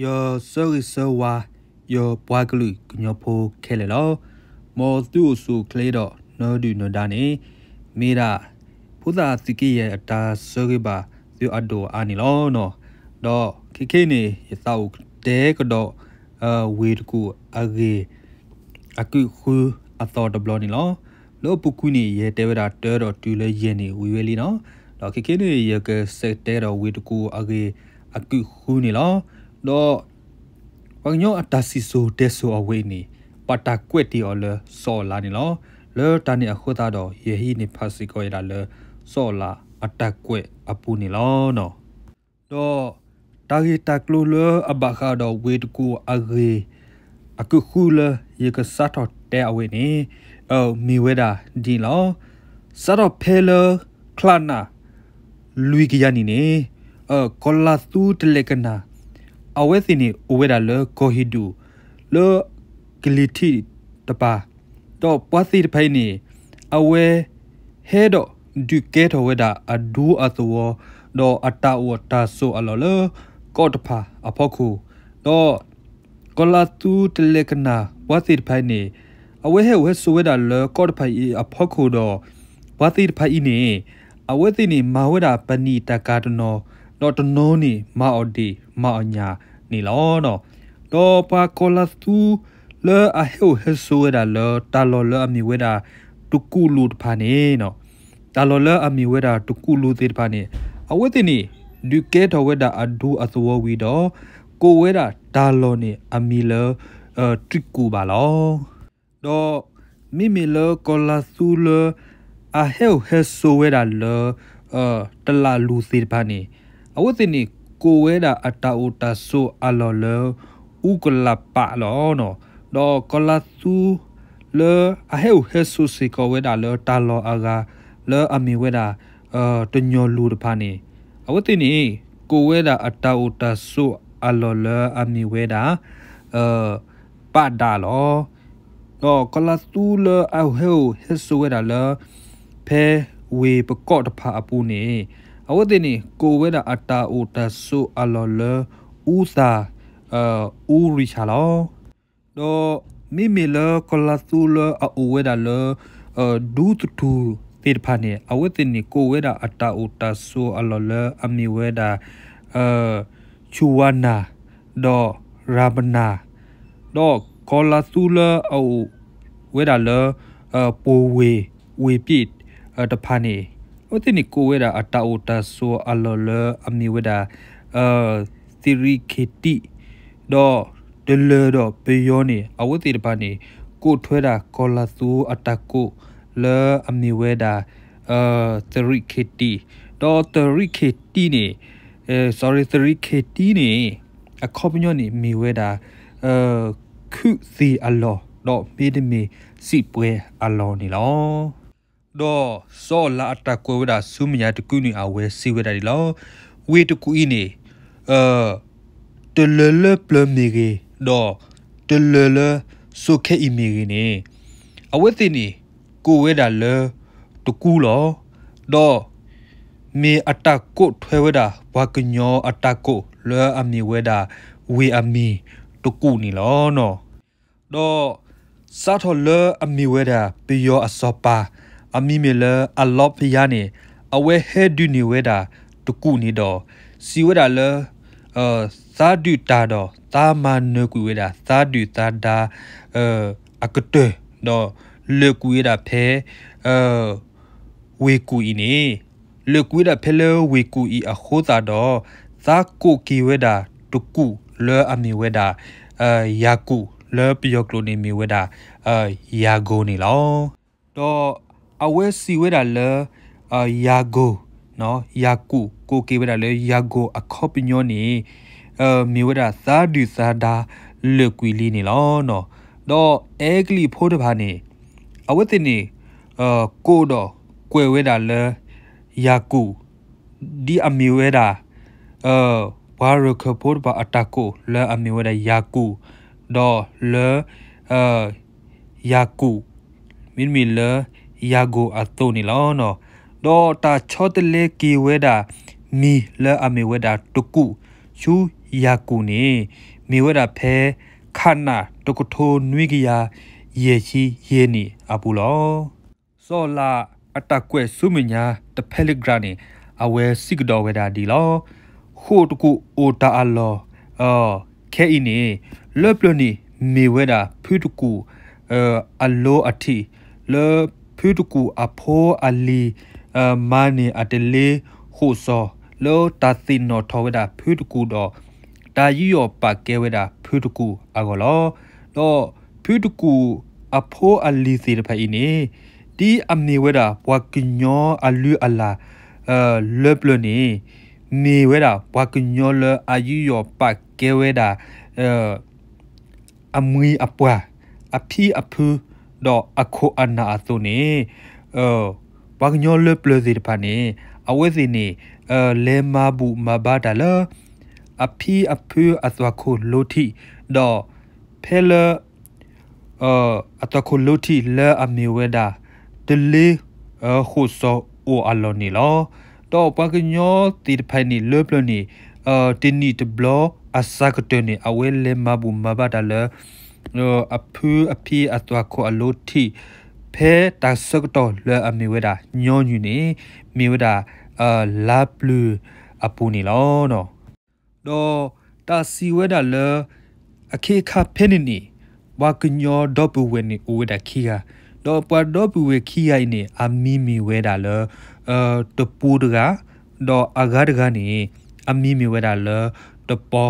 ယဆၢဂ့ၤဆၢဝါ ယပှၤကလုာ်ကညီဖိခဲလၢာ်လီၤ. မ်သုအိၣ်ဆူၣ်အိၣ်ချ့ဒီးနဒုၣ်နဒါန့ၣ် မ့ၢ်ဒၣ် ဖိသၣ်သုးက့ယဲၢ်အတၢ်ဆၢဂ့ၤဘၣ်သုအဒိၣ်အါန့ၣ်လီၤ. ဒီးခဲခဲအံၤန့ၣ် ယသးအိၣ်တဲကဒီး ဝ့ၢ်တကူၣ်အဂ့ၢ် အကုၣ်ဃုအသီတဘျီန့ၣ်လီၤ. လၢအပူၤကွံာ်န့ၣ် ယတဲဝဲဒၣ်တၢဒီးတုၤလၢယဲၢ်န့ၣ်ဝံၤဝဲလံနီၤ. ဒီးခဲခဲန့ၣ် ယကစးတဲဒီးဝ့ၢ်တကူၣ်အဂ့ၢ်အကုၣ်ဃုန့ၣ်လီၤ. ဒီး ပှၤကညီအတၢ်စံၣ်စိၤတဲစိၤအဝဲအံၤန့ၣ် ဘၣ်တၢ်ကွဲးတ့ၢ်အီၤလၢစီၤအၤလးန့ၣ်လီၤ. လၢတၢ်န့ၣ်အဃိသတးဒီး ယဟံးန့ၢ်ဖးစ့ၢ်ကီးဝဲဒၣ်လၢ စီၤအၤလးအတၢ်ကွဲးအပူၤန့ၣ်လီၤ. ဒီးတၢ်ဂ့ၢ်တၢ်ကျိၤလၢအဘၣ်ဃးဒီးဝ့ၢ်တကူၣ်အဂ့ၢ် အကုၣ်ဃုလၢယကစးထီၣ်တဲအဝဲန့ၣ် မ့ၢ်ဝဲဒၣ်ဒ်န့ၣ်လီၤ. စးထီၣ်ဖဲလၢချါနၣ် လွံၢ်ကယၤနံၣ်န့ၣ် ကီၤလၤသူတလဲကနၣ် အဝဲသ့ၣ်န့ၣ်အိၣ်ဝဲဒၣ်လၢကီၢ်ဟံၣ်ဒူၣ် လၢကလံၤထံးတပၤ ဒီးပှၤသ့ၣ်တဖၣ်အံၤန့ၣ် အဝဲဟဲဒီးဒုးကဲထီၣ်ဝဲဒၣ်အဒူအသဝီ ဒီးအတၢ်အိၣ်တၢ်ဆိးအလီၢ်လၢကီၢ်တဖၣ်အဖီခိၣ်, ဒီး ကီၤလၤသူတလဲကနၣ်ပှၤသ့ၣ်တဖၣ်အံၤန့ၣ် အဝဲဟဲအိၣ်ဟဲဆိးဝဲဒၣ်လၢကီၢ်တဖၣ်အံၤအဖီခိၣ်ဒီး ပှၤသ့ၣ်တဖၣ်အံၤန့ၣ် အဝဲသ့ၣ်န့ၣ်မၤဝဲဒၣ်ပနံာ်တၢ်ကၤတနီၤ, ဒီးတနီၤန့ၣ် မၤအီၣ်ဒံးမၤအီၣ်ညၣ်န့ၣ်လီၤ. ဒီးပှၤကီၤလၤသူလၢအဟဲအိၣ်ဟဲဆိးဝဲဒၣ်လၢတၢ်လီၢ်လၢအမ့ၢ်ဝဲဒၣ်တကူၣ်လူၤတဖၣ်န့ၣ်, တၢ်လီၢ်လၢအမ့ၢ်ဝဲဒၣ်တကူၣ်လူၤသ့ၣ်တဖၣ်န့ၣ် အဝဲသ့ၣ်န့ၣ် ဒုးကဲထီၣ်ဝဲဒၣ်အဒူအသဝီဝံၤဒီး ကိးဝဲဒၣ်တၢ်လီၢ်န့ၣ်အမံၤလၢ တြံၣ်ကူၣ်ဘၣ်လီၤ. ဒီးမ့မ့ၢ်လၢကီၤလၤသူလၢအဟဲအိၣ်ဟဲဆိးဝဲဒၣ်လၢ တလးလူၤသ့ၣ်တဖၣ်န့ၣ် အဝဲသ့ၣ်န့ၣ် ကိးဝဲဒၣ်အတၢ်အိၣ်တၢ်ဆိးအလီၢ်လၢ အူကလးပးလီၤ. ဒီးကီၤလၤသူလၢအဟဲအိၣ်ဟဲဆိးစ့ၢ်ကီးဝဲဒၣ်လၢတၢ်လီၢ်အဂၤလၢအမ့ၢ်ဝဲဒၣ် တညီလူၤတဖၣ်န့ၣ် အဝဲသ့ၣ်န့ၣ် ကိးဝဲဒၣ်အတၢ်အိၣ်တၢ်ဆိးအလီၢ်လၢအမ့ၢ်ဝဲဒၣ် ပးဒးလီၤ. ဒီးကီၤလၤသူလၢအဟဲအိၣ်ဟဲဆိးဝဲဒၣ်လၢ ဖဲဝ့ၢ်ပကီၢ်တဖၣ်အပူၤန့ၣ် အဝဲသ့ၣ်န့ၣ် ကိးဝဲဒၣ်အတၢ်အိၣ်တၢ်ဆိးအလီၢ်လၢ အူသၣ် အူရံၣ်ဆၣ်လီၤ. ဒီးမ့မ့ၢ်လၢကီၤလၤသူလၢအအိၣ်ဝဲဒၣ်လၢ ဒူသထူၣ်သ့ၣ်တဖၣ်န့ၣ် အဝဲသ့ၣ်န့ၣ် ကိးဝဲဒၣ်အတၢ်အိၣ်တၢ်ဆိးအလီၢ်လၢအမ့ၢ်ဝဲဒၣ် ဆူဝါနၢ် ဒီးရၤပနၢ်, ဒီးကီၤလၤသူလၢအအိၣ်ဝဲဒၣ်လၢ ပိၢ်ဝ့ၢ် ဝ့ၢ်ပ့ၣ်တဖၣ်န့ၣ် အဝဲသ့ၣ်န့ၣ် ကိးဝဲဒၣ်အတၢ်အိၣ်တၢ်ဆိးအလီၢ်လၢအမ့ၢ်ဝဲဒၣ် သရံးခ့တံၣ်, ဒီးတလၢၤဒီးပယီၤန့ၣ် အဝဲသ့ၣ်တဖၣ်န့ၣ် ကိးထွဲဒၣ်ကီၤလၤသူအတၢ်ကိးလၢအမ့ၢ်ဝဲဒၣ် သရံးခ့တံၣ်, ဒီးသရံးခ့တံၣ်န့ၣ် sorry သရံးခ့တံၣ်န့ၣ် အခီပညီန့ၣ်မ့ၢ်ဝဲဒၣ် ခုၣ်သံၣ်အလီၢ် ဒီးမ့တမ့ၢ်စံးပှဲၤအလီၢ်န့ၣ်လီၤ. ဒီးစီၤအၤလးအတၢ်ကွဲးဝဲဒၣ်ဆူမဲာ်ညါတကုၢ်န့ၣ် အဝဲစံးဝဲဒၣ်ဒ်လီၤ. ဝ့ၢ်တကူၣ်အံၤန့ၣ် တလၢၤလၢပျၢၤမ့ၢ်ဂ့ၤ, ဒီးတလၢၤလၢစိခဲအံၤမ့ၢ်ဂ့ၤန့ၣ် အဝဲသ့ၣ်န့ၣ် ကိးဝဲဒၣ်လၢတကူၣ်လီၤ. ဒီးမ့ၢ်အတၢ်ကိးထွဲဝဲဒၣ်ပှၤကညီအတၢ်ကိးလၢအမ့ၢ်ဝဲဒၣ်ဝ့ၢ်အမံၤတကူၣ်န့ၣ်လီၤ. ဒီးစးထီၣ်လၢအမ့ၢ်ဝဲဒၣ်ပယီၤအစီၤပၤ အမံၤမ့ၢ်လၢအလီဖယါန့ၣ် အဝဲဟဲဒုးန့ၢ်ဝဲဒၣ်တကူၣ်န့ၣ်ဒီး စံးဝဲဒၣ်လၢ သးဒုၣ်တၢ်ဒီးသးမၤနၢၤကွံာ်ဝဲဒၣ် သးဒုၣ်သးဒါ အကတၢၢ် ဒီးလၢာ်ကွံာ်ဝဲဒၣ်ဖဲ ဝ့ၢ်ကူၣ်အံၤန့ၣ် လၢာ်ကွံာ်ဝဲဒၣ်ဖဲလၢဝ့ၢ်ကူၣ်အံၤအဃိသတးဒီး သးကိးက့ၤဝဲဒၣ်တကူၣ်လၢအမ့ၢ်ဝဲဒၣ် ယၤကူၣ် လၢပယီၤကျိာ်န့ၣ်မ့ၢ်ဝဲဒၣ် ယၤကိၣ်န့ၣ်လီၤ. ဒီးအဝဲစံးဝဲဒၣ်လၢ ယၤကိၣ် ယၤကူၣ် ကိးက့ၤဝဲဒၣ်လၢယၤကိၣ်အခီပညီန့ၣ် မ့ၢ်ဝဲဒၣ်သးဒုၣ်သးဒါလၢာ်ကွံာ်လံန့ၣ်လီၤ. ဒီးအဲကလံးဖိတဖၣ်န့ၣ် အဝဲသ့ၣ်န့ၣ် ကိးဒီးကွဲးဝဲဒၣ်လၢ ယၤကူၣ် ဒ်အမ့ၢ်ဝဲဒၣ် ပှၤရခၢၣ်ဖိတဖၣ်အတၢ်ကိးလၢအမ့ၢ်ဝဲဒၣ်ယၤကူၣ် ဒီးလၢ ယၤကူၣ် မ့တမ့ၢ်လၢယၤကိၣ်အသိးန့ၣ်လီၤ. ဒီးတၢ်ဆီတလဲက့ၤဝဲဒၣ်မံၤလၢအမ့ၢ်ဝဲဒၣ်တကူၣ် ဆူ ယၤကိာ်န့ၣ် မ့ၢ်ဝဲဒၣ်ဖဲ ခးနး တကထိနွံကယၤယဲၢ်ဆံယဲၢ်နံၣ်အပူၤလီၤ. စီၤအၤလးအတၢ်ကွဲးဆူမဲာ်ညါ တ Telegram န့ၣ် အဝဲစံးကဒီးဝဲဒၣ်ဒ်လီၤ. ဃိာ်တကူၣ်အိၣ်တၢ်အလီၢ် ခဲအံၤန့ၣ် လၢပျၢၤန့ၣ် မ့ၢ်ဝဲဒၣ်ဖုတကူၣ် အလိအထံး လၢဖုတကူၣ်အဖိအလံၤ မၤန့ၢ်အတလ့ဃိာ်စီၤ လၢတၢ်သ့ၣ်နီၣ်ထီၣ်ဝဲဒၣ်ဖုတကူၣ်ဒီး တၢ်ယူးယီၣ်ပာ်ကဲဝဲဒၣ်ဖုတကူၣ်အဂီၢ်လီၤ. ဒီးဖုတကူၣ်အဖိအလံၤသ့ၣ်တဖၣ်အံၤန့ၣ် ဒ်အမ့ၢ်ဝဲဒၣ်ပှၤကညီအလုၢ်အလၢ် လၢပျၢၤန့ၣ် မ့ၢ်ဝဲဒၣ်ပှၤကညီလၢအယူးယီၣ်ပာ်ကဲဝဲဒၣ် အမှံၤအပှၢ် အဖံအဖု ဒီးအခိၣ်အနၢ်အသိးန့ၣ် ပှၤကညီလၢပျၢၤသ့ၣ်တဖၣ်န့ၣ် အဝဲသ့ၣ်န့ၣ် လဲၤမၤဘူၣ်မၤဘါတၢ်လၢ အဖံအဖုအသွၣ်ခိၣ်လိထံး ဒီးဖဲလၢ အသွၣ်ခိၣ်လိထံးလၢအမ့ၢ်ဝဲဒၣ် တလ့ ဃိာ်စီၤအိၣ်အလီၢ်န့ၣ်လီၤ. ဒီးပှၤကညီသ့ၣ်တဖၣ်န့ၣ်လၢပျၢၤန့ၣ် တနံၣ်တဘျီအစှၤကတၢၢ်န့ၣ် အဝဲလဲၤမၤဘူၣ်မၤဘါတၢ်လၢ အဖုအဖံအသွၣ်ခိၣ်အလိထံး ဖဲတၢ်ဆၢကတီၢ်လၢအမ့ၢ်ဝဲဒၣ်ညီနုၢ်န့ၣ် မ့ၢ်ဝဲဒၣ် လါပျုၤအပူၤန့ၣ်လီၤ. ဒီးတၢ်စံးဝဲဒၣ်လၢ အခ့အခါဖဲန့ၣ်န့ၣ် ပှၤကညီဒီပုၢ်ဝဲၢ်န့ၣ်အိၣ်ဝဲဒၣ်ခံဂၤ, ဒီးပှၤဒီပုၢ်ဝဲၢ်ခံဂၤအံၤန့ၣ် အမံၤမ့ၢ်ဝဲဒၣ်လၢ တပူတဂၤ, ဒီးအဂၤတဂၤန့ၣ် အမံၤမ့ၢ်ဝဲဒၣ်လၢတပီ,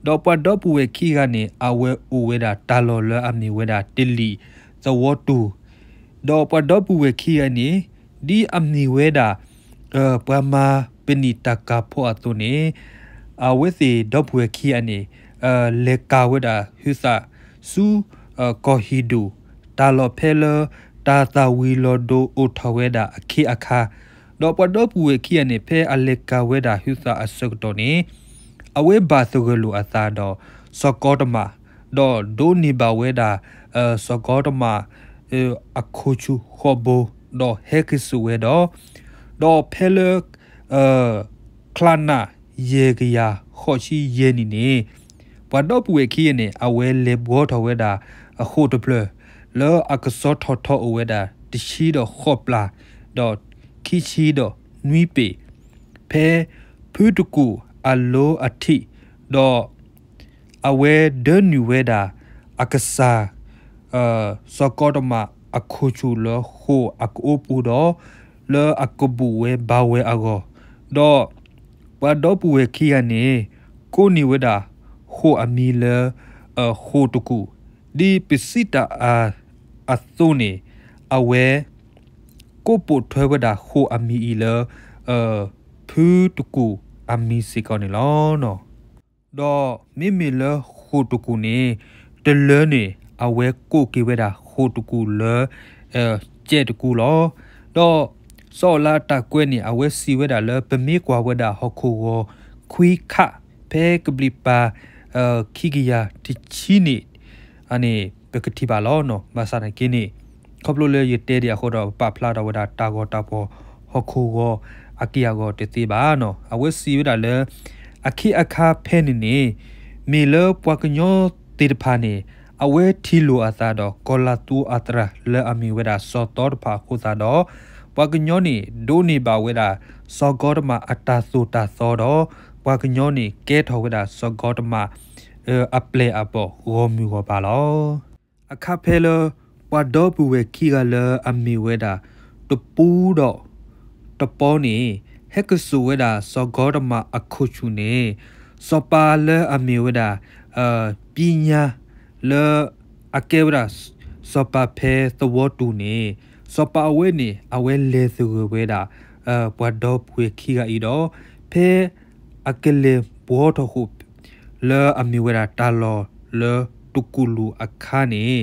ဒီးပှၤဒီပုၢ်ဝဲၢ်ခံဂၤန့ၣ် အဝဲအိၣ်ဝဲဒၣ်တၢ်လီၢ်လၢအမ့ၢ်ဝဲဒၣ်တလံာ်သဝီတူၢ်, ဒီးပှၤဒီပုၢ်ဝဲၢ်ခံဂၤန့ၣ် ဒ်အမ့ၢ်ဝဲဒၣ် ပှၤမၤပနံာ်တၢ်ကၤဖိအသိးန့ၣ် အဝဲသ့ၣ်ဒီပုၢ်ဝဲၢ်ခံဂၤန့ၣ် လဲၤကၤဝဲဒၣ်ဟုသးဆူ ကီၢ်ဟံၣ်ဒူၣ် တၢ်လီၢ်ဖဲလၢတၢ်သၣ်ဝံၤလီၤဒိအိၣ်ထီၣ်ဝဲဒၣ်အခ့အခါ, ဒီးပှၤဒီပုၢ်ဝဲၢ်ခံဂၤန့ၣ် ဖဲအလဲၤကၤဝဲဒၣ်ဟုသးအဆၢကတီၢ်န့ၣ် အဝဲဘၣ်သဂၢၢ်လိာ်အသးဒီးစီၤကီတမး, ဒီးဒိးန့ၢ်ဘၣ်ဝဲဒၣ် စီၤကီတမး အခိၣ်ဆူၣ်ဃိးဘိ, ဒီးဟဲက့ၤစိာ်ဝဲဒီး, ဒီးဖဲလၢ ချါနး ယဲၢ်ကယၤဃိးဆံယဲၢ်နံၣ်န့ၣ် ပှၤဒီပုၢ်ဝဲၢ်ခံဂၤန့ၣ် အဝဲလဲၤဘှီထီၣ်ဝဲဒၣ်အဃိာ်တဖျၢၣ် လၢအကစီထီၣ်ထီအိၣ်ဝဲဒၣ်တဆံဒီးဃိးပျၢ်, ဒီးခံဆံဒီးနွံပ့ၤ, ဖဲဖုတကူၣ်အလိအထံး, ဒီး အဝဲဒၢနုာ်ဝဲဒၣ် အကစၢ် စီၤကီတမးအခိၣ်ဆူၣ်လၢဃိာ်အကအိပူၤဒီး လၢအကဘူၣ်ဝဲဘါဝဲအဂီၢ်, ဒီးပှၤဒီပုၢ်ဝဲၢ်ခံဂၤန့ၣ် ကိးန့ၢ်ဝဲဒၣ်ဃိာ်အမံၤလၢ ဃိာ်တကူၣ်, ဒ်ပစံးတၢ်အသိးန့ၣ် အဝဲ ကိးပိာ်ထွဲဝဲဒၣ်ဃိာ်အမံၤအံၤလၢ ဖုတကူၣ်အမံၤစ့ၢ်ကီးန့ၣ်လီၤ. ဒီးမ့မ့ၢ်လၢဃိာ်တကူၣ်န့ၣ် တလၢန့ၣ် အဝဲကိးက့ၤဝဲဒၣ်ဃိာ်တကူၣ်လၢ ကဲးတကူၣ်လီၤ. ဒီးစီၤအၤလးအတၢ်ကွဲးန့ၣ် အဝဲစံးဝဲဒၣ်လၢ ပမ့ၢ်ကွၢ်ဝဲဒၣ်ဟီၣ်ခိၣ်ဂီၤခွံခါ ဖဲကဘျံးပၤ ခံကယၤတဆံန့ၣ် အန့ၣ် ပကထံၣ်ဘၣ်လီၤ. ဘၣ်ဆၣ်သနာ်က့န့ၣ် ခီဖျိလၢယတဲဒံးအဃိဒီး ပပာ်ဖျါထီၣ်ဝဲဒၣ်တၢ်ဂီၤတၢ်ဖီၣ် ဟီၣ်ခိၣ်ဂီၤအက့ၢ်အဂီၤတသ့ဘၣ်နီၤ. အဝဲစံးဝဲဒၣ်လၢ အခ့အခါဖဲန့ၣ်န့ၣ် မ့ၢ်လၢပှၤကညီသ့ၣ်တဖၣ်န့ၣ် အဝဲထံၣ်လိာ်အသးဒီး ကီၤလၤသူအသရၣ်လၢအမ့ၢ်ဝဲဒၣ်စီၤသီတဖၣ်အဃိသတးဒီး ပှၤကညီန့ၣ် ဒိးန့ၢ်ဘၣ်ဝဲဒၣ် စီၤကီတမးအတၢ်သိၣ်တၢ်သီဒီး ပှၤကညီန့ၣ် ကဲထီၣ်ဝဲဒၣ်စီၤကီတမး အပျဲၢ်အဘီၣ်ဂီၢ်မုၢ်ဂီၢ်ပၤလီၤ. အခါဖဲလၢ ပှၤဒီပုၢ်ဝဲၢ်ခံဂၤလၢအမ့ၢ်ဝဲဒၣ် တပူဒီးတပီန့ၣ် ဟဲက့ၤစိာ်ဝဲဒၣ်စီၤကီတမးအခိၣ်ဆူၣ်န့ၣ် စီၤပၤလၢအမ့ၢ်ဝဲဒၣ် ပညါ လၢအကဲဝဲဒၣ် စီၤပၤဖဲသဝီတူၢ်န့ၣ် စီၤပၤအဝဲန့ၣ် အဝဲလဲၤသဂၢၢ်ဝဲဒၣ် ပှၤဒီပုၢ်ဝဲၢ်ခံဂၤအံၤဒီး ဖဲ အကလဲၤဘှီထီၣ်ဃိာ် လၢအမ့ၢ်ဝဲဒၣ်တၢ်လီၢ်လၢတကူၣ်လူၢ်အခါန့ၣ်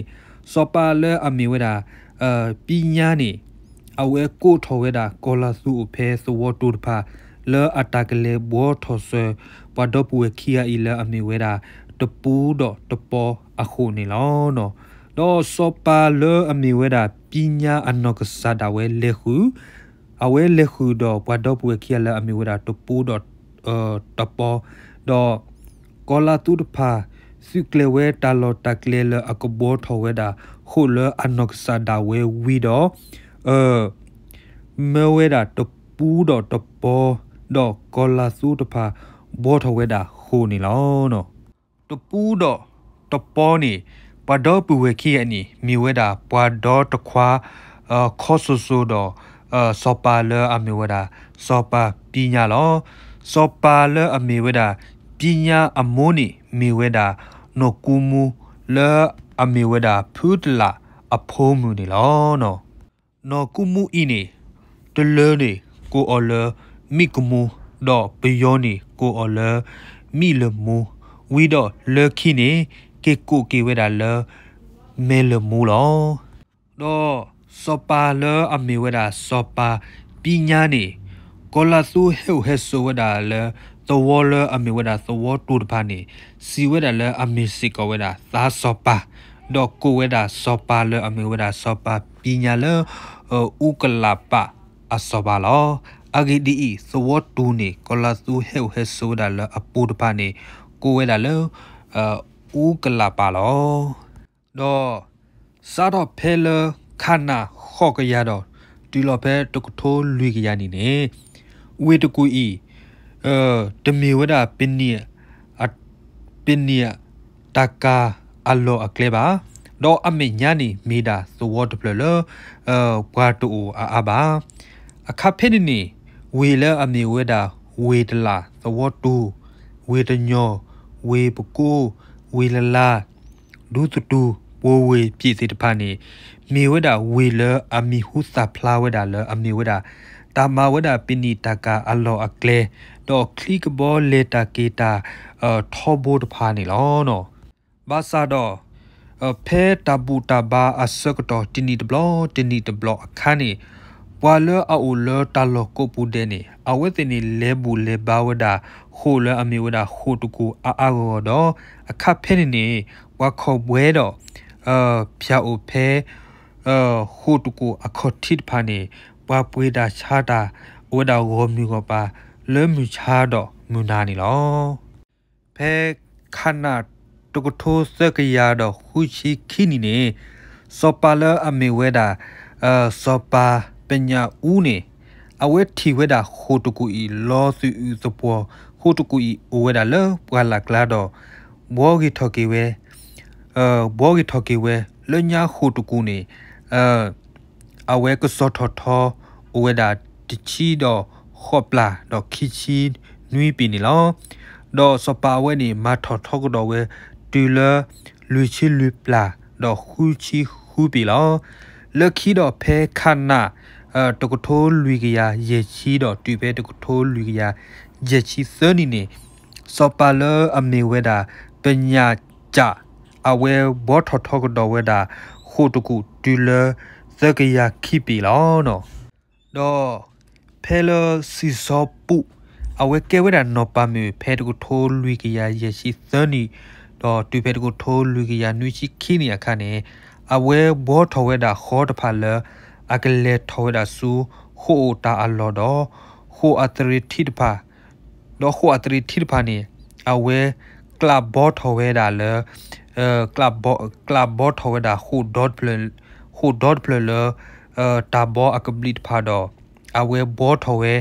စီၤပၤလၢအမ့ၢ်ဝဲဒၣ် ပညါန့ၣ် အဝဲကိးထီၣ်ဝဲဒၣ်ကီၤလၤသူအိၣ်ဖဲသဝီတူၢ်တဖၣ် လၢအတၢ်ကလဲၤဘှီထီၣ်စၢၤ ပှၤဒီပုၢ်ဝဲၢ်ခံဂၤအံၤလၢအမ့ၢ်ဝဲဒၣ် တပူဒီးတပီအဃိန့ၣ်လီၤ. ဒီးစီၤပၤလၢအမ့ၢ်ဝဲဒၣ်ပညါအနီၢ်ကစၢ်ဒၣ်ဝဲလဲၤဃုာ် အဝဲလဲၤဃုာ်ဒီးပှၤဒီပုၢ်ဝဲၢ်ခံဂၤလၢအမ့ၢ်ဝဲဒၣ်တပူဒီး တပီ ဒီး ကီၤလၤသူတဖၣ် သုးကျဲၤဝဲတၢ်လီၢ်တၢ်ကျဲလၢအကဘှီထီၣ်ဝဲဒၣ်ဃိာ်လၢအနီၢ်ကစၢ်ဒၣ်ဝဲဝံၤဒီး မၢဝဲဒၣ်တပူဒီးတပီ ဒီးကီၤလၤသူတဖၣ်ဘှီထီၣ်ဝဲဒၣ်ဃိာ်န့ၣ်လီၤ. တပူဒီးတပီန့ၣ် ပှၤဒီပုၢ်ဝဲၢ်ခံဂၤန့ၣ် မ့ၢ်ဝဲဒၣ်ပှၤဒီတခွါ ခီစိၤစိၤဒီး စီၤပၤလၢအမ့ၢ်ဝဲဒၣ် စီၤပၤပံညါလီၤ. စီၤပၤလၢအမ့ၢ်ဝဲဒၣ် ပံညါအမိၢ်န့ၣ် မ့ၢ်ဝဲဒၣ် နီၢ်ကူမူ လၢအမ့ၢ်ဝဲဒၣ် ဖုတလးအဖိမုၣ်န့ၣ်လီၤ. နီၢ်ကူမူအံၤန့ၣ် တလၢန့ၣ် ကိးအီၤလၢ မံၣ်ကမူ ဒီးပယီၤန့ၣ် ကိးအီၤလၢ မံၣ်လၢမူ ဝံၤဒီးလၢခံန့ၣ် က့ၤကိးက့ၤဝဲဒၣ်လၢ မဲၢ်လၢမူလီၤ. ဒီးစီၤပၤလၢအမ့ၢ်ဝဲဒၣ်စီၤပၤပံညါန့ၣ် ကီၤလၤသူဟဲအိၣ်ဟဲဆိးဝဲဒၣ်လၢ သဝီလၢအမ့ၢ်ဝဲဒၣ်သဝီတူၤတဖၣ်န့ၣ် စံးဝဲဒၣ်လၢအမ့ၢ်စ့ၢ်ကီးဝဲဒၣ်သးစီၤပၤ, ဒီးကိးဝဲဒၣ်စီၤပၤလၢအမ့ၢ်ဝဲဒၣ်စီၤပၤပံညါလၢ အူကလးပာ်အစီၤပၤလီၤ. အဂ့ၢ်ဒ်အံၤ, သဝီတူၤန့ၣ် ကီၤလၤသူဟဲအိၣ်ဟဲဆိးဝဲဒၣ်လၢအပူၤတဖၣ်န့ၣ် ကိးဝဲဒၣ်လၢ အူကလးပာ်လီၤ. ဒီးစးထီၣ်ဖဲလၢခါနၣ်ဃိးကယၤဒီး တုၤလီၤဖဲတကထိလွံၢ်ကယၤန့ၣ်န့ၣ် ဝ့ၢ်တကူၣ်အံၤ တမ့ၢ်ဝဲဒၣ် ပနံာ်တၢ်ကၤအလီၢ်အကျဲဘၣ်, ဒီးအမဲာ်ညါန့ၣ်မ့ၢ်ဒၣ်သဝီတဖျၢၣ်လၢ ပှၤတအိၣ်အါအါဘၣ်. အခါဖဲန့ၣ်န့ၣ် ဝ့ၢ်လၢအမ့ၢ်ဝဲဒၣ် ဝ့ၢ်တလး, သဝီတူၤ, ဝ့ၢ်တညီ, ဝ့ၢ်ပကိ, ဝ့ၢ်လလါ, ဒူသတူၢ်, ပှိၤဝ့ၢ်ပၠ့ၣ်သ့ၣ်တဖၣ်န့ၣ် မ့ၢ်ဝဲဒၣ်ဝ့ၢ်လၢအမံၤဟူသၣ်ဖျါဝဲဒၣ်လၢအမ့ၢ်ဝဲဒၣ် တၢ်မၤဝဲဒၣ်ပနံာ်တၢ်ကၤအလီၢ်အကျဲ, ဒီးချံကဘီလဲၤတၢ်က့ၤတၢ်ထီဘိတဖၣ်န့ၣ်လီၤ. ဘၣ်ဆၣ်ဒီး ဖဲတၢ်ဘူၣ်တၢ်ဘါအဆၢကတီၢ်တနံၣ်တဘျီ တနံၣ်တဘျီအခါန့ၣ် ပှၤလၢအအိၣ်လၢတၢ်လီၢ်ကိးပူၤဒဲးန့ၣ် အဝဲသ့ၣ်န့ၣ် လဲၤဘူၣ်လဲၤဘါဝဲဒၣ် ဃိာ်လၢအမ့ၢ်ဝဲဒၣ်ဃိာ်တကူၣ်အါအါဂီၢ်ဂီၢ်ဒီး အခါဖဲန့ၣ်န့ၣ် ပှၤခီၣ်ဘှဲဒီး ဖၠၣ်အိၣ်ဖဲ ဃိာ်တကူၣ်အခီၣ်ထံးတဖၣ်န့ၣ် ပှၤပှ့ၤတၢ်ဆါတၢ် အိၣ်ဝဲဒၣ်ဂီၢ်မုၢ်ဂီၢ်ပၤ လၢမုၢ်ဆါဒီးမုၢ်နၤန့ၣ်လီၤ. ဖဲခါနၣ်တကထိသၢကယၤဒီးဃုဆံခံနံၣ်န့ၣ် စီၤပၤလၢအမ့ၢ်ဝဲဒၣ် စီၤပၤပညၣ်အူန့ၣ် အဝဲထံၣ်ဝဲဒၣ်ဃိာ်တကူၣ်အံၤ လီၤသူၣ်အုးသပှီၤ, ဃိာ်တကူၣ်အံၤအိၣ်ဝဲဒၣ်လၢပှၢ်လၢ်ကျါဒီး ဘှီဂ့ၤထီၣ်က့ၤဝဲ ဘှီဂ့ၤထီၣ်က့ၤဝဲ လၢညါဃိာ်တကူၣ်န့ၣ် အဝဲကစီၤထီၣ်ထီအိၣ်ဝဲဒၣ်တဆံဒီးဃိးပျၢ်ဒီးခံဆံနွံပ့ၤန့ၣ်လီၤ. ဒီးစီၤပၤအဝဲန့ၣ် မၤထီၣ်ထီကဒီးဝဲ တုၤလၢ လွံၢ်ဆံလွံၢ်ပျၢ်ဒီးဃုဆံဃုပ့ၤလီၤ. လၢခံဒီးဖဲခါနၣ် တကထိလွံၢ်ကယၤယဲၢ်ဆံဒီးတုၤဖဲတကထိလွံၢ်ကယၤယဲၢ်ဆံသၢနံၣ်န့ၣ် စီၤပၤလၢအမ့ၢ်ဝဲဒၣ် ပညၣ်ကၠၣ် အဝဲဘှီထီၣ်ထီကဒီးဝဲဒၣ် ဃိာ်တကူၣ်တုၤလၢ သၢကယၤခံပ့ၤလီၤ. ဒီးဖဲလၢစံၣ်စီၤပူး အဝဲကဲဝဲဒၣ်နီၢ်ပၤမုၣ်ဖဲတကထိလွံၢ်ကယၤယဲၢ်ဆံသၢနံၣ် ဒီးတုၤဖဲတကထိလွံၢ်ကယၤနွံဆံခံနံၣ်အခါန့ၣ် အဝဲဘှီထီၣ်ဝဲဒၣ်ဃီတဖၣ်လၢ အကလဲၤထီၣ်ဝဲဒၣ်ဆူ ဃိာ်အိၣ်တၢ်အလီၢ်ဒီး ဃိာ်အသရ့ၤထံတဖၣ် ဒီးဃိာ်အသရ့ၤထံတဖၣ်န့ၣ် အဝဲကျးဘှီထီၣ်ဝဲဒၣ်လၢ ကျးဘှီထီၣ်ဝဲဒၣ် ဃိာ်ဒီတဖျၢၣ်လၢ တၢ်ဘှီအကဘျံးတဖၣ်ဒီး အဝဲဘှီထီၣ်ဝဲ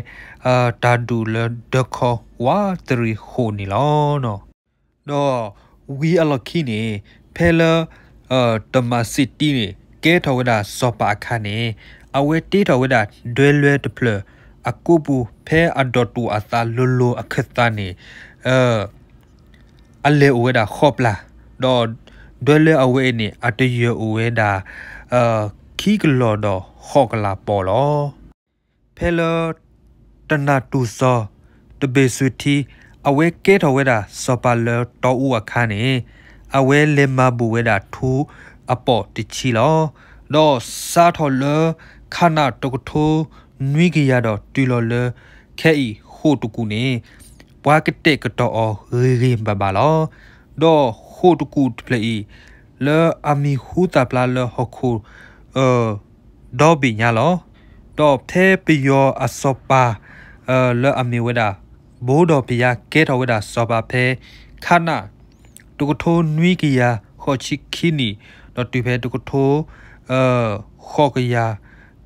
တၢ်ဒူၣ်လၢဒၢခီဝးသရ့ၤဃိာ်န့ၣ်လီၤ. ဒီးဝံၤအလီၢ်ခံန့ၣ် ဖဲလၢ တမၤစ့ၣ်တံန့ၣ် ကဲထီၣ်ဝဲဒၣ်စီၤပၤအခါန့ၣ် အဝဲတ့ထီၣ်ဝဲဒၣ်ဒွဲလွဲတဖျၢၣ် အကိးပူၤဖဲအဒိၣ်တူၢ်အသးလိၤလိၤအခၢၣ်သးန့ၣ် အလဲၢ်အိၣ်ဝဲဒၣ်ဃိးပျၢ်, ဒီးဒွဲလွဲအဝဲအံၤန့ၣ် အတယၢၢ်အိၣ်ဝဲဒၣ် ခံကလီၢ်ဒီးဃိးကလးပီၢ်လီၤ. ဖဲလၢ တနၢ်တူၢ်စီၤ တဘ့ၣ်စူၤထံ အဝဲကဲထီၣ်ဝဲဒၣ်စီၤပၤလၢတီအူအခါန့ၣ် အဝဲလဲၤမၤဘူၣ်ဝဲဒၣ်ထူအပီၢ်တဆံလီၤ. ဒီးစးထီၣ်လၢ ခါနၣ်တကထိနွံကယၤဒီးတုၤလီၤလၢ ခဲအံၤဃိာ်တကူၣ်န့ၣ် ပှၤကတဲာ်ကတီၤအီၤဂ့ၤဂ့ၤဘၣ်ဘၣ်လီၤ. ဒီးဃိာ်တကူၣ်တဖျၢၣ်အံၤ လၢအမံၤဟူသၣ်ဖျါလၢဟီၣ်ခိၣ် ဒီဘ့ၣ်ညါလီၤ. ဒီးဖဲပယီၤအစီၤပၤ လၢအမ့ၢ်ဝဲဒၣ် ဘိဒီးပယါကဲထီၣ်ဝဲဒၣ်စီၤပၤဖဲ ခနၣ် တကထိနွံကယၤဃိးဆံခံနံၣ် ဒီးတုၤဖဲတကထိ ဃိးကယၤ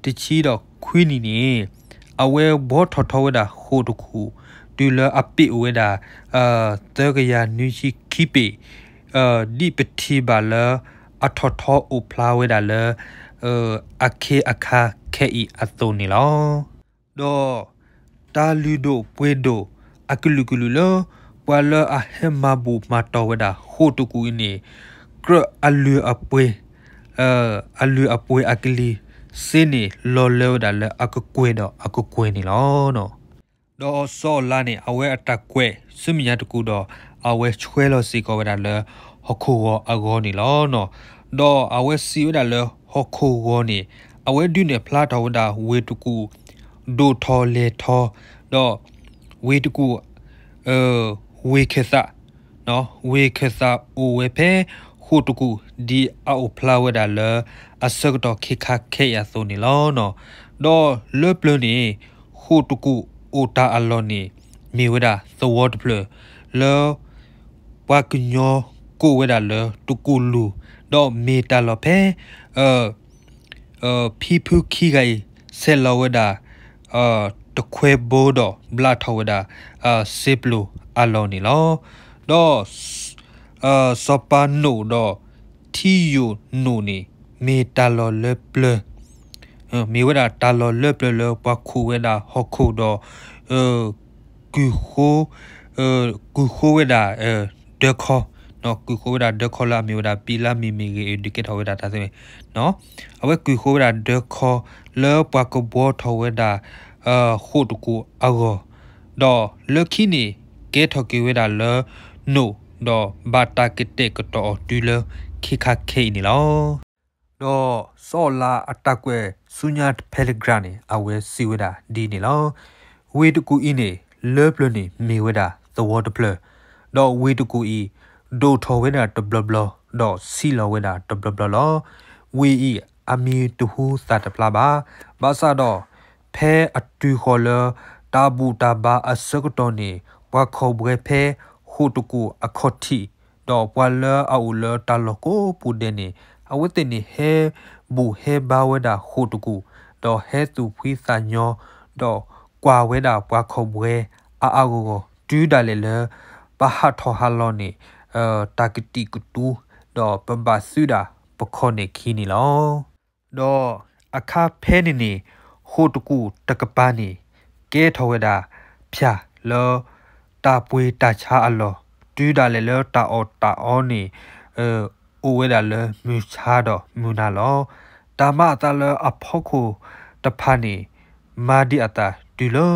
တဆံဒီးခွံနံၣ်န့ၣ် အဝဲဘှီထီၣ်ထီဝဲဒၣ်ဃိာ်တကူၣ် တုၤလၢအပ့ၣ်အိၣ်ဝဲဒၣ် သၢကယၤနွံဆံခံပ့ၣ် ဒ်ပထံၣ်ဘၣ်လၢအထီၣ်ထီအိၣ်ဖျါဝဲဒၣ်လၢ အခ့အခါခဲအံၤအသိးန့ၣ်လီၤ. ဒီးတၢ်လုၢ်ဒိၣ်ပှ့ၤဒိၣ်အကလုာ်ကလုာ်လၢ ပှၤလၢအဟဲမၤဘူၣ်မၤတီၢ်ဝဲဒၣ်ဃိာ်တကူၣ်အံၤန့ၣ် ကြၢးအလုၢ်အပှ့ၤ အလုၢ်အပှ့ၤအကလံၤစ့န့ၣ် လီၤလၢဝဲဒၣ်လၢအကကွဲၢ်ဒီးအကကွဲၢ်န့ၣ်လီၤ. ဒီးစီၤအၤလးန့ၣ် အဝဲအတၢ်ကွဲးဆူမဲာ်ညါတကူၣ်ဒီး အဝဲဆှၢလီၤစ့ၢ်ကီးဝဲဒၣ်လၢဟီၣ်ခိၣ်ဂီၤအဂီၢ်န့ၣ်လီၤ. ဒီးအဝဲစံးဝဲဒၣ်လၢဟီၣ်ခိၣ်ဂီၤန့ၣ် အဝဲဒုးနဲၣ်ဖျါထီၣ်ဝဲဒၣ်ဝ့ၢ်တကူၣ် ဒိၣ်ထီၣ်လဲၢ်ထီၣ် ဒီးဝ့ၢ်တကူၣ် ဝ့ၢ်ခၢၣ်သး ဝ့ၢ်ခၢၣ်သးအိၣ်ဝဲဖဲဃိာ်တကူၣ် ဒ်အအိၣ်ဖျါဝဲဒၣ်လၢအဆၢကတီၢ်ခ့ခါခဲအံၤအသိးန့ၣ်လီၤ. ဒီးလၢပျၢၤန့ၣ် ဃိာ်တကူၣ်အိၣ်တၢ်အလီၢ်န့ၣ် မ့ၢ်ဝဲဒၣ်သဝီတဖျၢၣ် လၢပှၤကညီကိးဝဲဒၣ်လၢတကူၣ်လူၢ် ဒီးမ့ၢ်တၢ်လီၢ်ဖဲ ဖံဖုခံဂၤအံၤ ဆဲးလီၤဝဲဒၣ် တခွဲဘိဒီးဘျးထီၣ်ဝဲဒၣ် စ့ပျိၢ်အလီၢ်န့ၣ်လီၤ. ဒီး စီၤပၤနိၣ်ဒီးထံယိာ်နိၣ်န့ၣ် မ့ၢ်တၢ်လီၢ်လၢပျၢၤ မ့ၢ်ဝဲဒၣ်တၢ်လီၢ်လၢပျၢၤလၢပှၤခိးဝဲဒၣ်ဟီၣ်ခိၣ်ဒီး ကုၢ်ဃိ ကုၢ်ဃိဝဲဒၣ် ဒၢခီ ကုၢ်ဃိဝဲဒၣ်ဒၢခီလၢအမ့ၢ်ဝဲဒၣ် ပံလါမ့ၢ်မ့ၢ်ဂ့ၤ ဒုးကဲထီၣ်ဝဲဒၣ်တၢ်သ့ဝဲ အဝဲကုၢ်ဃိဝဲဒၣ်ဒၢခီ လၢပှၤကဘှီထီၣ်ဝဲဒၣ် ဃိာ်တကူၣ်အဂီၢ်, ဒီးလၢခံန့ၣ် ကဲထီၣ်က့ၤဝဲဒၣ်လၢ နိၣ် ဒီးဘၣ်တၢ်ကတဲာ်ကတီၤအီၤတုၤလၢခ့ခါခဲအံၤန့ၣ်လီၤ. ဒီးစီၤအၤလးအတၢ်ကွဲးဆူညါတဖဲလၢ Telegram န့ၣ် အဝဲစံးဝဲဒၣ်ဒ်န့ၣ်လီၤ. ဝ့ၢ်တကူၣ်အံၤန့ၣ် လၢပျၢၤန့ၣ်မ့ၢ်ဝဲဒၣ်သဝီတဖျၢၣ်, ဒီးဝ့ၢ်တကူၣ်အံၤ ဒိၣ်ထီၣ်ဝဲဒၣ်တဘျီဘျီ, ဒီးဆံးလီၤဝဲဒၣ်တဘျီဘျီလီၤ. ဝ့ၢ်အံၤအမံၤတဟူသၣ်တဖျါဘၣ်. ဘၣ်ဆၣ်ဒီး ဖဲအတုၤဃီၤလၢ တၢ်ဘူၣ်တၢ်ဘါအဆၢကတီၢ်န့ၣ် ပှၤခိးဘှဲဖဲဃိာ်တကူၣ်အခီၣ်ထံး, ဒီးပှၤလၢအအိၣ်လၢတၢ်လီၢ်ကိးပူၤဒဲးန့ၣ် အဝဲသ့ၣ်န့ၣ်ဟဲဘူၣ်ဟဲဘါဝဲဒၣ်ဃိာ်တကူၣ်, ဒီးဟဲသူၣ်ဖှံသးညီ, ဒီးကွၢ်ဝဲဒၣ်ပှၤခိးဘှဲအါအါဂီၢ်ဂီၢ် တုၤဒၣ်လဲာ်လၢ ပဟးထီၣ်ဟးလီၤန့ၣ် တၢ်ကတံာ်ကတူၤ, ဒီးပဘၣ်သုဒၣ်ပခီၣ်န့ၢ်ခံန့ၣ်လီၤ. ဒီးအခါဖဲန့ၣ်န့ၣ် ဃိာ်တကူၣ်တကပၤန့ၣ် ကဲထီၣ်ဝဲဒၣ်ဖၠၣ်လၢ တၢ်ပှ့ၤတၢ်ဆါအလီၢ်, တုၤဒၣ်လဲာ်လၢတၢ်အီၣ်တၢ်အီန့ၣ် အိၣ်ဝဲဒၣ်လၢမုၢ်ဆါဒီးမုၢ်နၤလီၤ. တၢ်မၤအသးလၢအဖီခိၣ်တဖၣ်န့ၣ် မၤဒံးအသးတုၤလၢ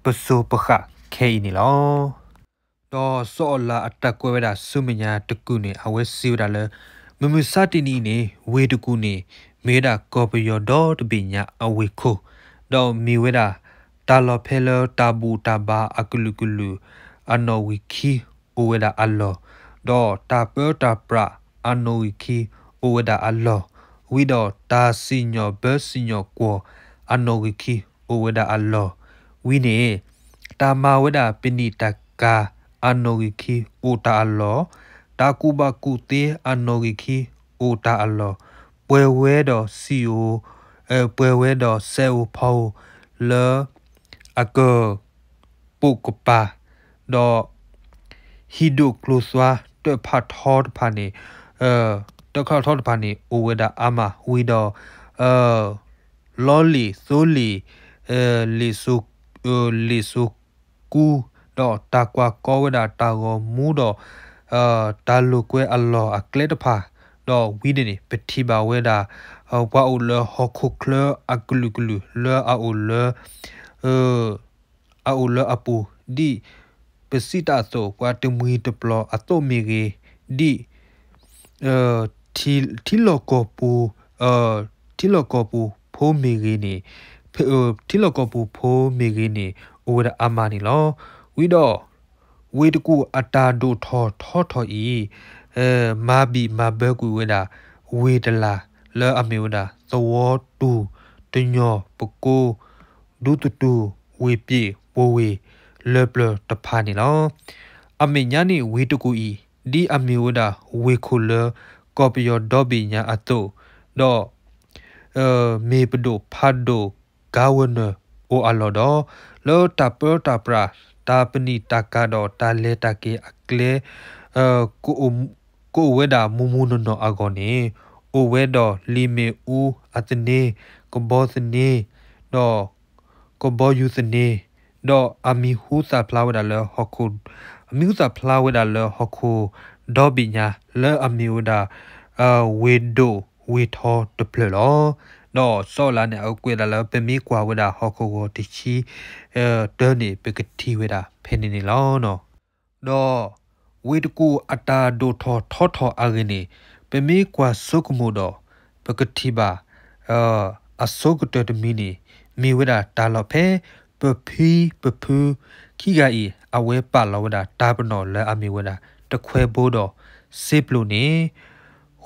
ပစိၤပဃာ်ခဲအံၤန့ၣ်လီၤ. ဒီးစီၤအၤလးအတၢ်ကွဲးဝဲဒၣ်ဆူမဲာ်ညါတကူၣ်န့ၣ် အဝဲစံးဝဲဒၣ်လၢ မုၢ်မဆါတနံၤအံၤန့ၣ် ဝ့ၢ်တကူၣ်န့ၣ် မ့ၢ်ဝဲဒၣ်ကီၢ်ပယီၤဒီတဘ့ၣ်ညါအဝ့ၢ်ခိၣ်, ဒီးမ့ၢ်ဝဲဒၣ် တၢ်လီၢ်ဖဲလၢတၢ်ဘူၣ်တၢ်ဘါအကလုာ်ကလုာ် အနီၣ်ဂံၢ်ခံအိၣ်ဝဲဒၣ်အလီၢ်, ဒီးတၢ်ပၢတၢ်ပြးအနီၣ်ဂံၢ်ခံအိၣ်ဝဲဒၣ်အလီၢ်, ဝံၤဒီးတၢ်စံၣ်ညီၣ်ဘၢစံၣ်ညီၣ်ကွီၢ်အနီၣ်ဂံၢ်ခံအိၣ်ဝဲဒၣ်အလီၢ်, ဝံၤန့ၣ် တၢ်မၤဝဲဒၣ်ပနံာ်တၢ်ကၤအနီၣ်ဂံၢ်ခံအိၣ်တၢ်အလီၢ်, တၢ်ကူၣ်ဘၣ်ကူၣ်သ့အနီၣ်ဂံၢ်ခံအိၣ်တၢ်အလီၢ်, ပှဲၤဝဲဒီးစံၣ်ဧိၤ, ပှဲၤဝဲဒီးစဲဧိၤဖီဧိၤလၢ အက ပိာ်ကပၤ, ဒီး ဟံၣ်ဒိၣ်ကျိၤသွါတၢ်ဖးထီတဖၣ်န့ၣ်, တၢ်ဖးထီတဖၣ်န့ၣ် အိၣ်ဝဲဒၣ်အါမးဝံၤဒီး လီလ့ၣ်သိလ့ၣ်, လ့ၣ်စိ, လ့ၣ်စိကူ, ဒီးတၢ်ကွၢ်ကီဝဲဒၣ်တၢ်ဂီၤမူဒီး တၢ်လိာ်ကွဲအလီၢ်အကျဲတဖၣ်, ဒီးဝံၤန့ၣ်န့ၣ် ပထံၣ်ဘၣ်ဝဲဒၣ် ပှၤအိၣ်လၢဟီၣ်ခိၣ်ချၢအကလုာ်ကလုာ်လၢအအိၣ်လၢ အအိၣ်လၢအပူၤ ဒ်ပစံးတၢ်အသိး ပှၤတမှံၤတပျီၤအသိးမ့ၢ်ဂ့ၤ, ဒ် ထံလီၢ်ကီၢ်ပူၤ, ထံလီၢ်ကီၢ်ပူၤဖိမ့ၢ်ဂ့ၤန့ၣ်, ထံလီၢ်ကီၢ်ပူၤဖိမ့ၢ်ဂ့ၤန့ၣ် အိၣ်ဝဲဒၣ်အါမးန့ၣ်လီၤ. ဝံၤဒီး ဝ့ၢ်တကူၣ်အတၢ်ဒိၣ်ထီၣ်ထီထီၣ်အံၤ မၤဘံၣ်မၤဘၢကွံာ်ဝဲဒၣ် ဝ့ၢ်တလၢ်လၢအမ့ၢ်ဝဲဒၣ် သဝီတူၢ်, တညီၣ်ပကိး, ဒူသတူၢ်, ဝ့ၢ်ပျ့ၣ်, ပှိၤဝ့ၢ်လၢပျၢၤတဖၣ်န့ၣ်လီၤ. အမဲာ်ညါန့ၣ်ဝ့ၢ်တကူၣ်အံၤ ဒ်အမ့ၢ်ဝဲဒၣ်ဝ့ၢ်ခိၣ်လၢကီၢ်ပယီၤဒီဘ့ၣ်ညါအသိး, ဒီး မ့ၢ်ပဒိၣ်ဖးဒိၣ်ကါဝဲနၢၤအိၣ်အလီၢ်ဒီး, လၢတၢ်ပၢတၢ်ပြး တၢ်ပနံာ်တၢ်ကၤဒီးတၢ်လဲၤတၢ်က့ၤအကျဲ ကအိၣ်ဝဲဒၣ်မူမူနီၢ်နီၢ်အဂီၢ်န့ၣ်, အိၣ်ဝဲဒီးလံာ်မ့ၣ်အူအသန့, ကဘီသန့, ဒီး ကဘီယူၤသန့, ဒီးအမံၤဟူသၣ်ဖျါဝဲဒၣ်လၢဟီၣ်ခိၣ်, အမံၤဟူသၣ်ဖျါဝဲဒၣ်လၢဟီၣ်ခိၣ်ဒီဘ့ၣ်ညါ လၢအမ့ၢ်ဝဲဒၣ် ဝ့ၢ်ဒိၣ်ဝ့ၢ်ထီတဖျၢၣ်လီၤ. ဒီးစီၤအၤလးန့ၣ် အဝဲကွဲးဒၣ်လၢပမ့ၢ်ကွၢ်ဝဲဒၣ်ဟီၣ်ခိၣ်ဂီၤတဆံ တၢန့ၣ် ပကထံၣ်ဝဲဒၣ်ဖဲန့ၣ်န့ၣ်လီၤ. ဒီးဝ့ၢ်တကူၣ်အတၢ်ဒိၣ်ထီၣ်ထီထီၣ်အဂ့ၢ်န့ၣ်, ပမ့ၢ်ကွၢ်ဆိကမိၣ်ဒီး ပကထံၣ်ဘၣ် အဆိကတၢၢ်တမံၤန့ၣ် မ့ၢ်ဝဲဒၣ်တၢ်လီၢ်ဖဲ ပဖံပဖုခံဂၤအံၤ အဝဲပာ်လီၤဝဲဒၣ်တၢ်ပနီၣ်လၢအမ့ၢ်ဝဲဒၣ် တခွဲဘိဒီးစ့ပျိန့ၣ်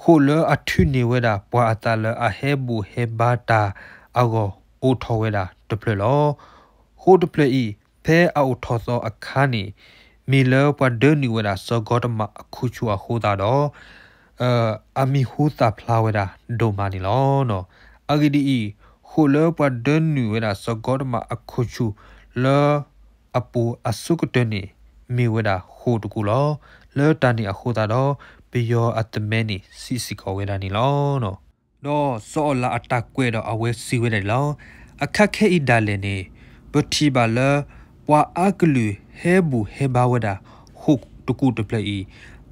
ဃိာ်လၢအထုးန့ၢ်ဝဲဒၣ်ပှၤအသးလၢအဟဲဘူၣ်ဟဲဘါတၢ်အဂီၢ်အိၣ်ထီၣ်ဝဲဒၣ်တဖျၢၣ်လီၤ. ဃိာ်တဖျၢၣ်အံၤ ဖဲအအိၣ်ထီၣ်သီအခါန့ၣ် မ့ၢ်လၢပှၤဒၢနုာ်ဝဲဒၣ်စီၤကီတမးအခူၣ်ဆူၣ်အဃိသတးဒီး အမံၤဟူသၣ်ဖျါဝဲဒၣ်ဒိၣ်မးန့ၣ်လီၤ. အဂ့ၢ်ဒ်အံၤ, ဃိာ်လၢပှၤဒၢနုာ်ဝဲဒၣ်စီၤကီတမးအခူၣ်ဆူၣ်လၢအပူၤအဆိကတၢၢ်န့ၣ် မ့ၢ်ဝဲဒၣ်ဃိာ်တကူၣ်လီၤ. လၢတၢ်န့ၣ်အဃိသတးဒီး ပယီၤအသမၢန့ၣ် စံးစ့ၢ်ကီးဝဲဒၣ်န့ၣ်လီၤ. ဒီးစီၤအၤလးအတၢ်ကွဲးဒီးအဝဲစံးဝဲဒၣ်န့ၣ်လီၤ. အခါခဲအံၤဒၣ်လဲာ်န့ၣ် ပထံၣ်ဘၣ်လၢ ပှၤအါကလုာ်ဟဲဘူၣ်ဟဲဘါဝဲဒၣ် ဃိာ်တကူၣ်တဖျၢၣ်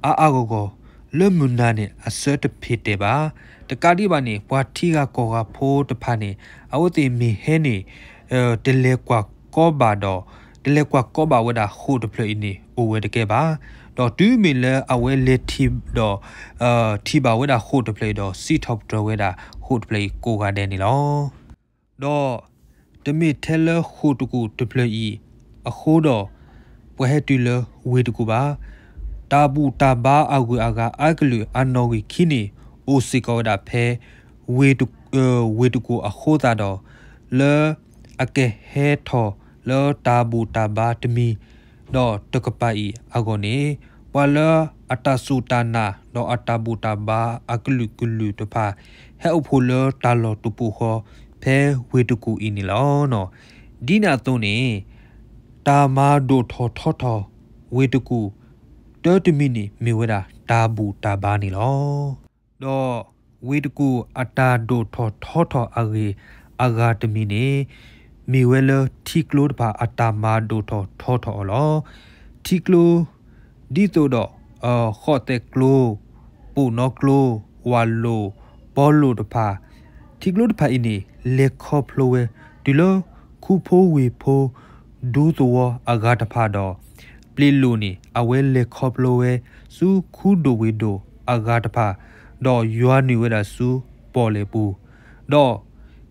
အံၤ အါအါဂီၢ်ဂီၢ် လၢမုၢ်နၤန့ၣ် အဆၢတဖ့ၣ်တဲာ်ဘၣ်. တကးဒံးဘၣ်န့ၣ် ပှၤထံဂၤကီၢ်ဂၤဖိတဖၣ်န့ၣ် အဝဲသ့ၣ်မ့ၢ်ဟဲန့ၣ် တလဲၤကွၢ်ကီဘၣ်ဒီး တလဲၤကွၢ်ကီဘၣ်ဝဲဒၣ်ဃိာ်တဖျၢၣ်အံၤန့ၣ် အိၣ်ဝဲတကဲဘၣ်. ဒီးတုၤမ့ၢ်လၢအဝဲလဲၤထံၣ်ဒီး ထံၣ်ဘၣ်ဝဲဒၣ်ဃိာ်တဖျၢၣ်အံၤဒီး စံးထီၣ်ပတြၢၤဝဲဒၣ်ဃိာ်တဖျၢၣ်အံၤကိးဂၤဒဲးန့ၣ်လီၤ. ဒီးတမ့ၢ်ထဲလၢဃိာ်တကူၣ်တဖျၢၣ်အံၤအဃိဒီး ပှၤဟဲတုၤလၢဝ့ၢ်တကူၣ်ဘၣ်. တၢ်ဘူၣ်တၢ်ဘါအဂုၤအဂၤအါကလုာ်အနီၣ်ဂံၢ်ခံန့ၣ် အိၣ်စ့ၢ်ကီးဝဲဒၣ်ဖဲ ဝ့ၢ်တကူၣ်အဃိသတးဒီး လၢအကဟဲထီၣ်လၢတၢ်ဘူၣ်တၢ်ဘါတမံၤ ဒီးတကပၤအံၤအဂီၢ်န့ၣ် ပှၤလၢအတၢ်စူၢ်တၢ်နာ်ဒီးအတၢ်ဘူၣ်တၢ်ဘါအကလုာ်ကလုာ်တဖၣ် ဟဲအိၣ်ဖှိၣ်လၢတၢ်လီၢ်တပူၤဃီ ဖဲဝ့ၢ်တကူၣ်အံၤန့ၣ်လီၤ. ဒ်န့ၣ်အသိးန့ၣ် တၢ်မၤဒိၣ်ထီၣ်ထီထီၣ်ဝ့ၢ်တကူၣ် တၢတမံၤန့ၣ် မ့ၢ်ဝဲဒၣ်တၢ်ဘူၣ်တၢ်ဘါန့ၣ်လီၤ. ဒီးဝ့ၢ်တကူၣ်အတၢ်ဒိၣ်ထီၣ်ထီထီၣ်အဂ့ၢ်အဂၤတမံၤန့ၣ် မ့ၢ်ဝဲလၢထံကျိတဖၣ်အတၢ်မၤဒိၣ်ထီၣ်ထီထီၣ်အီၤလီၤ. ထံကျိ ဒ်သိးဒီး ဃီၣ်သဲးကျိ, ပိာ်နီကျိ, ဝၣ်လိာ်, ပီလိာ်တဖၣ်, ထံကျိတဖၣ်အံၤန့ၣ် လဲၤခီဖျိဝဲ တုၤလၢခူဖိဝ့ၢ်ဖိ ဒူသဝီအဂၤတဖၣ်ဒီး ပျ့ၤလိာ်န့ၣ် အဝဲလဲၤခီဖျိဝဲ ဆူခူဒိၣ်ဝ့ၢ်ဒိၣ်အဂၤတဖၣ်, ဒီးယွၤနုာ်ဝဲဒၣ်ဆူပီၣ်လဲၣ်ပူၤ,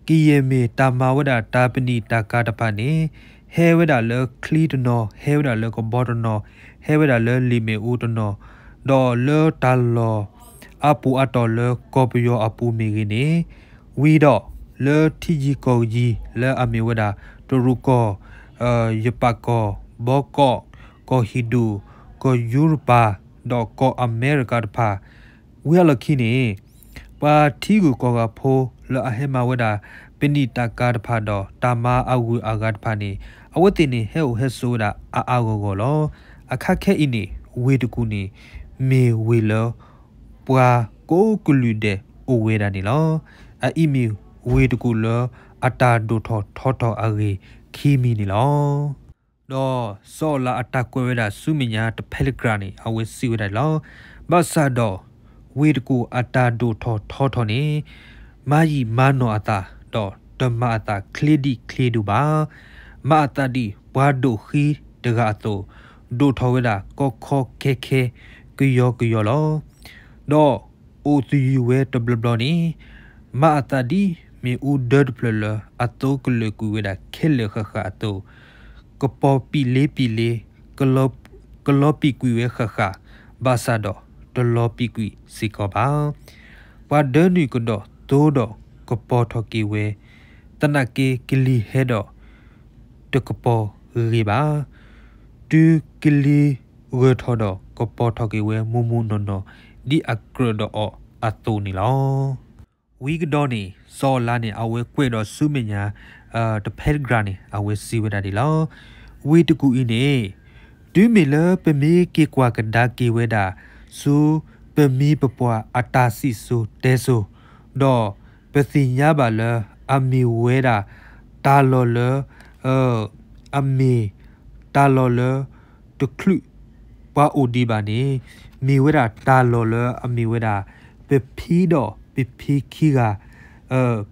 ဒီးကယဲၢ်မ့ၢ်တၢ်မၤဝဲဒၣ်တၢ်ပနံာ်တၢ်ကၤတဖၣ်န့ၣ် ဟဲဝဲဒၣ်လၢချံတနီၤ, ဟဲဝဲဒၣ်လၢကဘီတနီၤ, ဟဲဝဲဒၣ်လၢလံာ်မ့ၣ်အူတနီၤ, ဒီးလၢတၢ်လီၢ်အပူၤအတီၢ်လၢကီၢ်ပယီၤအပူၤမ့ၢ်ဂ့ၤန့ၣ်, ဝံၤဒီးလၢထံယံၤကီၢ်ယံၤ လၢအမ့ၢ်ဝဲဒၣ် တရူးကီၢ်, ယပၣ်ကီၢ်, ဘီကီၢ်, ကီၢ်ဟံၣ်ဒူၣ်, ကီၢ်ယူရပၤ, ဒီးကီၢ်အမဲရကၤတဖၣ်, ဝံၤအလီၢ်ခံန့ၣ် ပှၤထံဂုၤကီၢ်ဂၤဖိလၢအဟဲမၤဝဲဒၣ် ပနံာ်တၢ်ကၤတဖၣ်ဒီး တၢ်မၤအဂုၤအဂၤတဖၣ်န့ၣ် အဝဲသ့ၣ်န့ၣ် ဟဲအိၣ်ဟဲဆိးဝဲဒၣ်အါအါဂီၢ်ဂီၢ်လီၤ. အခါခဲအံၤန့ၣ် ဝ့ၢ်တကူၣ်န့ၣ် မ့ၢ်ဝ့ၢ်လၢ ပှၤကိးကလုာ်ဒဲးအိၣ်ဝဲဒၣ်န့ၣ်လီၤ. အအံၤမ့ၢ်ဝ့ၢ်တကူၣ်လၢအတၢ်ဒိၣ်ထီၣ်ထီထီၣ်အဂ့ၢ်ခံမံၤန့ၣ်လီၤ. ဒီးစီၤအၤလးအတၢ်ကွဲးဝဲဒၣ်ဆူမဲာ်ညါတဖဲလၢကြၢးန့ၣ် အဝဲစံးဝဲဒၣ်န့ၣ်လီၤ. ဘၣ်ဆၣ်ဒီး ဝ့ၢ်တကူၣ်အတၢ်ဒိၣ်ထီၣ်ထီထီၣ်န့ၣ် မၤယံာ်မၤနီၢ်အသး ဒီးတမၤအသးချ့ဒံးချ့ဒိၣ်ဘၣ်. မၤအသးဒ်ပှၤဒိၣ်ဃံတဂၤအသိး, ဒိၣ်ထီၣ်ဝဲဒၣ်ကီကီခဲခဲ ကယီကယီလီၤ. ဒီးအိၣ်သယုၢ်ဝဲတဘျီဘျီန့ၣ် မၤအသးဒ်မ့ၣ်အူဒၢတဖျၢၣ်လၢအသိကလၢာ်ကွံာ်ဝဲဒၣ်ခဲလၢာ်ဃၣ်ဃၣ်အသိး, ကပီၤပံာ်လ့ပံာ်လ့, ကလီၤပံာ်ကွံာ်ဝဲဃၣ်ဃၣ်, ဘၣ်ဆၣ်ဒီးတလီၤပံာ်ကွံာ်စ့ၢ်ကီးဘၣ်. ပှၤဒၢနုာ်ကဒီးသိဒီးကပီၤထီၣ်က့ၤဝဲ, သနာ်က့ကလံၤဟဲဒီး တကပီၤဂ့ၤဘၣ်. တုၤကလံၤ ကဂၢၢ်ထီၣ်ဒီးကပီၤထီၣ်က့ၤဝဲမူမူနီၢ်နီၢ် ဒ်အကြၢးဒီးအီၤအသိးန့ၣ်လီၤ. ဝံၤကဒီးန့ၣ် စီၤအၤလးန့ၣ် အဝဲကွဲးဒီးဆူမဲာ်ညါ တဖဲတကြၢးန့ၣ် အဝဲစံးဝဲဒၣ်ဒ်လီၤ. ဝ့ၢ်တကူၣ်အံၤန့ၣ် တုၤမ့ၢ်လၢပမ့ၢ်က့ၤကွၢ်ကဒါက့ၤဝဲဒၣ် ဆူပမိၢ်ပပၢ်အတၢ်စံၣ်စိၤတဲစိၤ, ဒီးပသ့ၣ်ညါဘၣ်လၢအမ့ၢ်ဝဲဒၣ် တၢ်လီၢ်လၢ အမ့ၢ်တၢ်လီၢ်လၢ တချုးပှၤအိၣ်ဒံးဘၣ်န့ၣ် မ့ၢ်ဝဲဒၣ်တၢ်လီၢ်လၢအမ့ၢ်ဝဲဒၣ် ပဖံဒီးပဖံခံဂၤ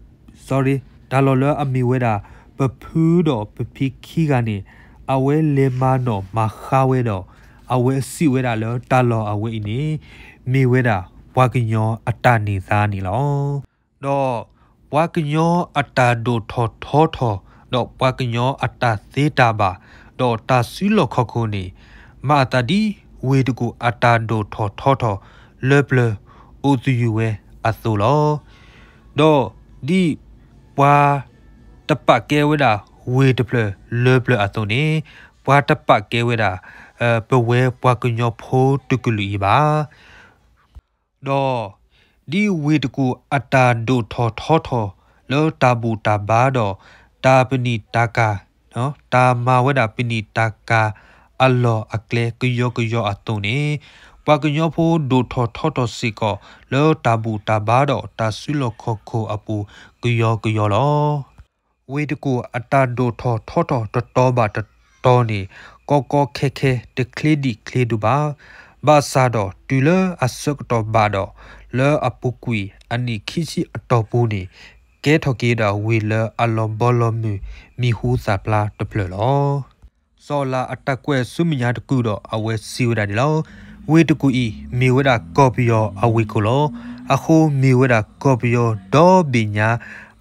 sorry တၢ်လီၢ်လၢအမ့ၢ်ဝဲဒၣ် ပဖုဒီးပဖံခံဂၤန့ၣ် အဝဲလဲၤမၤနီၣ်မၤဃါဝဲဒီး အဝဲစံးဝဲဒၣ်လၢတၢ်လီၢ်အဝဲအံၤန့ၣ် မ့ၢ်ဝဲဒၣ်ပှၤကညီအတၢ်န့ၢ်သါန့ၣ်လီၤ. ဒီးပှၤကညီအတၢ်ဒိၣ်ထီၣ်ထီထီၣ်, ဒီးပှၤကညီအတၢ်သ့တၢ်ဘၣ်, ဒီးတၢ်စုလီၢ်ခီၣ်ခိၣ်န့ၣ် မၤအသးဒ်ဝ့ၢ်တကူၣ်အတၢ်ဒိၣ်ထီၣ်ထီထီၣ်လၢပျၢၤအိၣ်သယုၢ်ဝဲအသိးလီၤ. ဒီးဒ်ပှၤတပာ်ကဲဝဲဒၣ်ဝ့ၢ်တဖျၢၣ်လၢပျၢၤအသိးန့ၣ် ပှၤတပာ်ကဲဝဲဒၣ် ပဝဲပှၤကညီဖိတကလုာ်အံၤဘၣ်. ဒီးဒ်ဝ့ၢ်တကူၣ်အတၢ်ဒိၣ်ထီၣ်ထီထီၣ်လၢတၢ်ဘူၣ်တၢ်ဘါဒီး တၢ်ပနံာ်တၢ်ကၤ, တၢ်မၤဝဲဒၣ်ပနံာ်တၢ်ကၤအလီၢ်အကျဲကယီကယီအသိးန့ၣ် ပှၤကညီဖိဒိၣ်ထီၣ်ထီထီၣ်စ့ၢ်ကီးလၢတၢ်ဘူၣ်တၢ်ဘါဒီးတၢ်စုလီၢ်ခီၣ်ခိၣ်အပူၤကယီကယီလီၤ. ဝ့ၢ်တကူၣ်အတၢ်ဒိၣ်ထီၣ်ထီထီၣ်တတီၤဘၣ်တတီၤန့ၣ် ကီကီခဲခဲတချ့ဒံးချ့ဒိၣ်ဘၣ်. ဘၣ်ဆၣ်ဒီးတုၤလၢအဆၢကတီၢ်ဘၣ်ဒီး လၢအပူၤကွံာ်အနံၣ်ခံဆံအတီၢ်ပူၤန့ၣ် ကဲထီၣ်က့ၤဒၣ်ဝ့ၢ်လၢအလီၤဘီလီၤမုၢ်မံၤဟူသၣ်ဖျါတဖျၢၣ်လီၤ. စီၤအၤလးအတၢ်ကွဲးဆူမဲာ်ညါတကုာ်ဒီးအဝဲစံးဝဲဒၣ်ဒ်လီၤ. ဝ့ၢ်တကူၣ်အံၤ မ့ၢ်ဝဲဒၣ်ကီၢ်ပယီၤအဝ့ၢ်ခိၣ်လီၤ. အဃိမ့ၢ်ဝဲဒၣ်ကီၢ်ပယီၤဒီဘ့ၣ်ညါ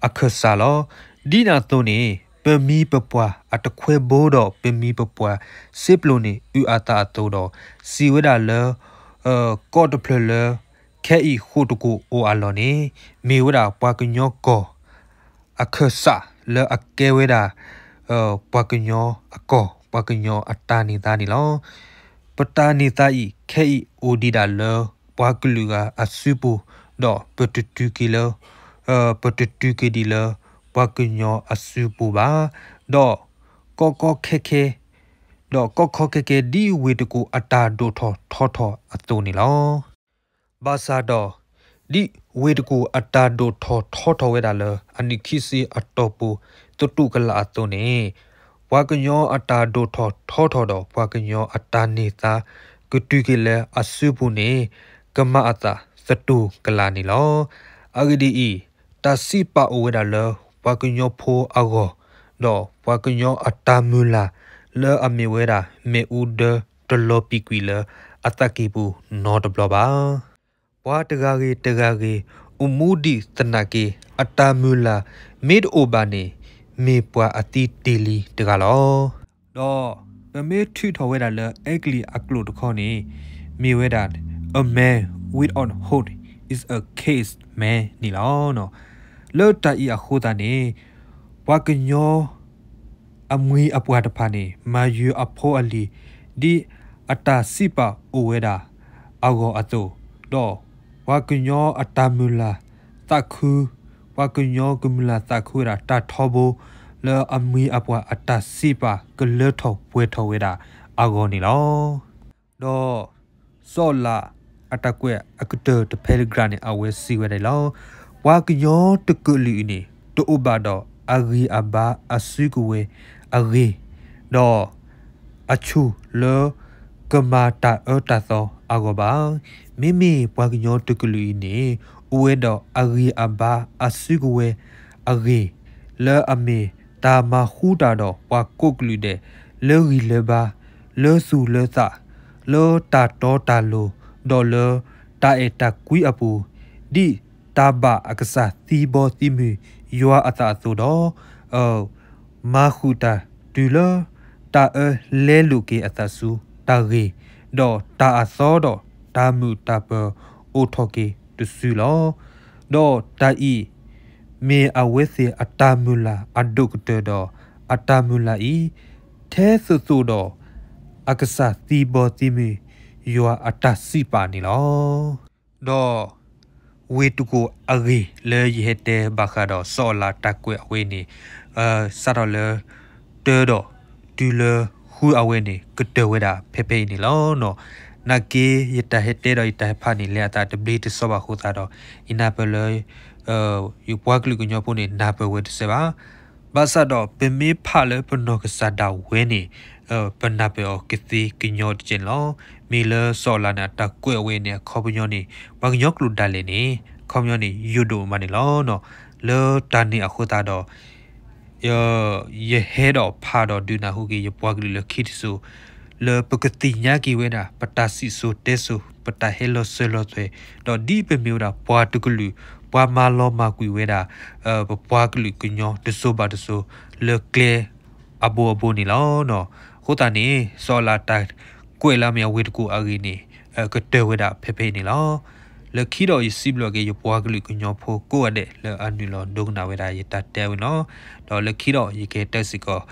အခၢၣ်စးလီၤ. ဒ်န့ၣ်အသိးန့ၣ် ပမိၢ်ပပၢ်အတခွဲဘိဒီးပမိၢ်ပပၢ်စ့ပျိၤန့ၣ် အုၣ်အသးအသိးဒီး စံးဝဲဒၣ်လၢ ကီၢ်တဖျၢၣ်လၢ ခဲအံၤဃိာ်တကူၣ်အိၣ်အလီၢ်န့ၣ် မ့ၢ်ဝဲဒၣ်ပှၤကညီကီၢ် အခၢၣ်စးလၢအကဲဝဲဒၣ် ပှၤကညီအကီၢ် ပှၤကညီအတၢ်န့ၢ်သါန့ၣ်လီၤ. ပတၢ်န့ၢ်သါအံၤ ခဲအံၤအိၣ်ဒံးဒၣ်လၢပှၤကလုာ်ဂၤအစုပူၤ, ဒီးပတတုၤက့ၤလၢ ပတတုၤက့ၤဒံးလၢပှၤကညီအစုပူၤဘၣ်. ဒီးကီကီခဲခဲ ဒီးကီကီခဲခဲဒ်ဝ့ၢ်တကူၣ်အတၢ်ဒိၣ်ထီၣ်ထီထီၣ်အသိးန့ၣ်လီၤ. ဘၣ်ဆၣ်ဒီး ဒ်ဝ့ၢ်တကူၣ်အတၢ်ဒိၣ်ထီၣ်ထီထီၣ်ဝဲဒၣ်လၢအနံၣ်ခံဆံအတီၢ်ပူၤသတူၢ်ကလာ်အသိးန့ၣ် ပှၤကညီအတၢ်ဒိၣ်ထီၣ်ထီထီၣ်ဒီးပှၤကညီအတၢ်န့ၢ်သါ ကတုၤက့ၤလၢအစုပူၤန့ၣ် ကမၤအသးသတူၢ်ကလာ်န့ၣ်လီၤ. အဂ့ၢ်ဒ်အံၤ, တၢ်စံးပာ်အိၣ်ဝဲဒၣ်လၢပှၤကညီဖိအဂီၢ်, ဒီးပှၤကညီအတၢ်မုၢ်လၢ်လၢအမ့ၢ်ဝဲဒၣ် မ့ၣ်အူဒၢတလီၤပံာ်ကွံာ်လၢအသးကံၢ်ပူၤနီတဘျီဘၣ်. ပှၤတဂၤဂ့ၤတဂၤဂ့ၤ အိၣ်မူဒံးသနာ်က့ အတၢ်မုၢ်လၢ်မ့ၢ်တအိၣ်ဘၣ်န့ၣ် မ့ၢ်ပှၤအသံတ့ၢ်လံတဂၤလီၤ. ဒီးပမ့ၢ်ထုးထီၣ်ဝဲဒၣ်လၢအဲကလံးအကျိာ်တခီန့ၣ် မ့ၢ်ဝဲဒၣ် A man without hope is a caged man န့ၣ်လီၤ. လၢတၢ်အံၤအဃိသတးန့ၣ် ပှၤကညီ အမှံၤအပှၢ်တဖၣ်န့ၣ် မၤယုၤအဖိအလံၤ ဒ်အတၢ်စံးပာ်အိၣ်ဝဲဒၣ်အဂီၢ်အသိး, ဒီးပှၤကညီအတၢ်မုၢ်လၢ်သးခု, ပှၤကညီကမုၢ်လၢ်သးခုဝဲဒၣ်တၢ်ထီဘိ လၢအမှံၤအပှၢ်အတၢ်စံးပာ်ကလၢထီၣ်ပှဲၤထီၣ်ဝဲဒၣ်အဂီၢ်န့ၣ်လီၤ. ဒီးစီၤအၤလးအတၢ်ကွဲးအကတၢၢ်တဖဲတကြၢးန့ၣ် အဝဲစံးဝဲဒၣ်လီၤ. ပှၤကညီတကလုာ်အံၤန့ၣ် တအိၣ်ဘၣ်ဒီးအဂ့ၤအဘါအစုကဝဲၤအဂ့ၢ်, ဒီးအဆူၣ်လၢကမၤတၢ်အၢတၢ်သီအဂီၢ်ဘၣ်. မ့မ့ၢ်ပှၤကညီတကလုာ်အံၤန့ၣ် အိၣ်ဝဲဒီးအဂ့ၤအဘါအစုကဝဲၤအဂ့ၢ် လၢအမ့ၢ်တၢ်မၤဃူတၢ်ဒီးပှၤကိးကလုာ်ဒဲး လၢဂံၢ်လၢဘါ, လၢသူၣ်လၢသး, လၢတၢ်တီတၢ်လိၤ, ဒီးလၢတၢ်အဲၣ်တၢ်ကွံအပူၤ, ဒ်တၢ်ဘၣ်အကစၢ်သံဘီသံမုၢ်ယွၤအသးအသိးဒီး မၤဃုာ်တၢ်တုၤလၢတၢ်အၢလဲလိာ်က့ၤအသးဆူတၢ်ဂ့ၤ, ဒီးတၢ်အသီဒီးတၢ်မုာ်တၢ်ပၢၤအိၣ်ထီၣ်က့ၤတစုလီၤ. ဒီးတၢ်အံၤ မ့ၢ်အဝဲသ့ၣ်အတၢ်မုၢ်လၢ်အဒိၣ်ကတၢၢ်ဒီး အတၢ်မုၢ်လၢ်အံၤ ထဲသိးသိးဒီး အကစၢ်သံဘီသံမုၢ် ယွၤအတၢ်စံးပာ်န့ၣ်လီၤ. ဒီး ဝ့ၢ်တကူၣ်အဂ့ၢ်လၢယဟဲတဲဘၣ်ဃးဒီးစီၤအၤလးတၢ်ကွဲးအဝဲန့ၣ် စးထီၣ်လၢ တၢဒီးတုၤလၢဃုအဝဲန့ၣ် ကတၢၢ်ဝဲဒၣ်ဖဲဖဲအံၤန့ၣ်လီၤ. နာ်က့ ယတၢ်ဟဲတဲဒီးယတၢ်ဟဲဖးန့ၣ် လဲၤအသးတဘျ့တဆှီဘၣ်အဃိသတးဒီး ယနၢ်ပၢၢ်လၢ ယပှၤကလုာ်ကညီဖိန့ၣ် နၢ်ပၢၢ်ဝဲတစဲးဘၣ်. ဘၣ်ဆၣ်ဒီးပမ့ၢ်ဖးလၢပနီၢ်ကစၢ်ဒၣ်ဝဲန့ၣ် ပနၢ်ပၢၢ်အီၤကသ့ကညီတကဲးန့ၣ်လီၤ. မ့ၢ်လၢစီၤအၤလးန့ၣ် အတၢ်ကွဲးအဝဲန့ၣ် အခီပညီန့ၣ် ပှၤကညီကျိာ်ဒၣ်လဲာ်န့ၣ် အခီပညီန့ၣ် ယိာ်ဒိၣ်မးန့ၣ်လီၤ. လၢတၢ်န့ၣ်အဃိသတးဒီး ယဟဲဒီးဖးဒီးဒုးနၢ်ဟူက့ၤ ယပှၤကလုာ်လၢခံတစိၤ လၢပကသ့ၣ်ညါက့ၤဝဲဒၣ် ပတၢ်စံၣ်စိၤတဲစိၤ ပတၢ်ဟဲလီၤစၢၤလီၤသွဲၣ် ဒီးဒ်ပမ့ၢ်ဝဲဒၣ်ပှၤတကလုာ် ပှၤမၤလီၤမၢ်ကွံာ်ဝဲဒၣ် ပပှၤကလုာ်ကညီတစိၤဘၣ်တစိၤ လၢကျဲအဘိအဘိန့ၣ်လီၤ. အဃိသတးန့ၣ် စီၤအၤလးတၢ်ကွဲးလၢအမ့ၢ်အဝ့ၢ်တကူၣ်အဂ့ၢ်န့ၣ် ကတၢၢ်ဝဲဒၣ်ဖဲဖဲအံၤန့ၣ်လီၤ. လၢခံဒီးယစံးဘျုးက့ၤ ယပှၤကလုာ်ကညီဖိကိးဂၤဒဲး လၢအနုာ်လီၤဒိကနၣ်ဝဲဒၣ်ယတၢ်တဲဝဲန့ၣ်လီၤ. ဒီးလၢခံဒီးယကတဲစ့ၢ်ကီး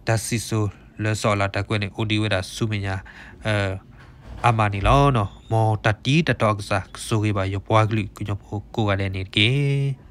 တၢ်စံၣ်စိၤလၢစီၤအၤလးတၢ်ကွဲးန့ၣ် အိၣ်ဒံးဝဲဒၣ်ဆူမဲာ်ညါ အါမးန့ၣ်လီၤ. မ်တၢ်တံၤတၢ်တီအကစၢ်ကဆိၣ်ဂ့ၤဘၣ် ယပှၤကလုာ်ကညီဖိကိးဂၤဒဲးန့ၣ်တက့ၢ်.